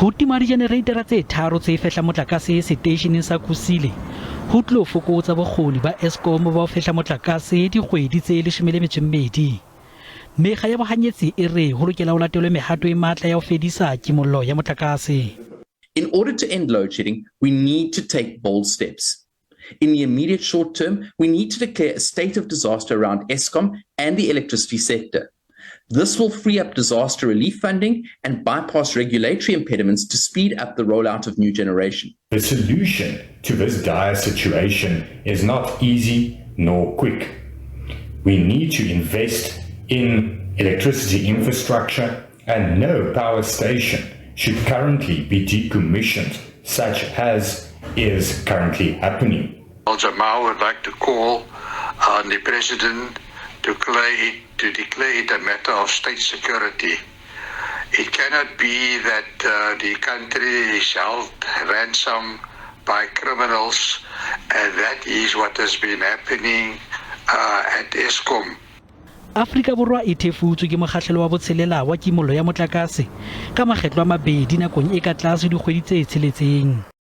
Ho tima dijenereitara tse tharo tse fehlang motlakase seteisheneng sa Kusile ho tlilo fokotsa bokgoni ba Eskom ba ho fehla motlakase dikgwedi tse 12. Mekga ya bohanyetsi e re ho lokela ho latelwe mehato e matla ya ho fedisa kimollo ya motlakase. In order to end load shedding, we need to take bold steps. In the immediate short term, we need to declare a state of disaster around Eskom and the electricity sector. This will free up disaster relief funding and bypass regulatory impediments to speed up the rollout of new generation. The solution to this dire situation is not easy nor quick. We need to invest in electricity infrastructure, and no power station should currently be decommissioned, such as is currently happening. Al Jama-ah would like to call on the president to declare it a matter of state security. It cannot be that the country is held ransom by criminals, and that is what has been happening at Eskom. Afrika Borwa e thefutswe ke mokgahlelo wa botshelela wa kimollo ya motlakase ka makgetlo a mabedi nakong e ka tlase dikgwedi tse tsheletseng.